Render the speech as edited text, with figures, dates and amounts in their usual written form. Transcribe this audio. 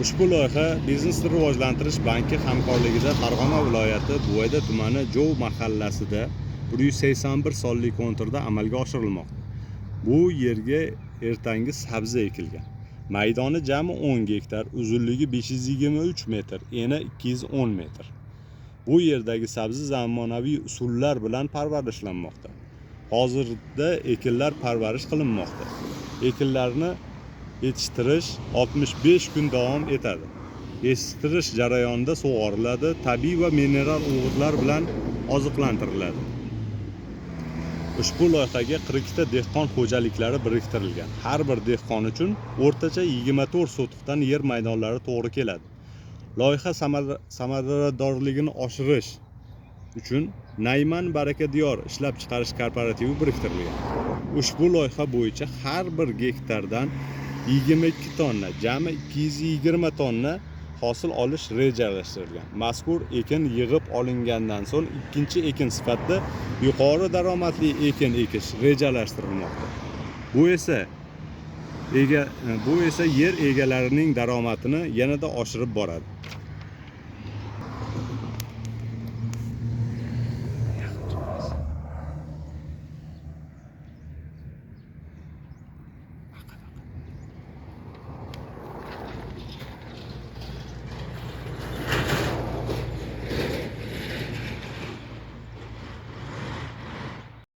Ushbu loyiha Biznesni rivojlantirish banki hamkorligida Farg'ona viloyati Buvayda tumani Jov mahallasida 181 sonli konturda amalga oshirilmoqda. Bu yerga ertangi sabzi ekilgan. Maydoni jami 10 gektar, uzunligi 523 metr, eni 210 metr. Bu yerdagi sabzi zamonaviy usullar bilan parvarishlanmoqda. Hozirda ekinlar parvarish qilinmoqda. Ekinlarni yetishtirish 65 kun davom etadi. Yetishtirish jarayonida sug'oriladi, tabiiy va mineral o'g'itlar bilan oziqlantiriladi. Ushbu loyihaga 42 ta dehqon xo'jaliklari biriktirilgan. Har bir dehqon uchun o'rtacha 24 sotixdan yer maydonlari to'g'ri keladi. Loyiha samaradorligini oshirish uchun Nayman Baraka Diyor ishlab chiqarish kooperatyvi biriktirilgan. Ushbu loyiha bo'yicha har bir gektardan 22 tonna, jami 220 tonna hosil olish rejalashtirilgan. Mazkur ekin yig'ib olingandan so'ng ikkinchi ekin sifatida yuqori daromadli ekin ekish rejalashtirilmoqda. Bu esa yer egalarining daromadini yanada oshirib boradi.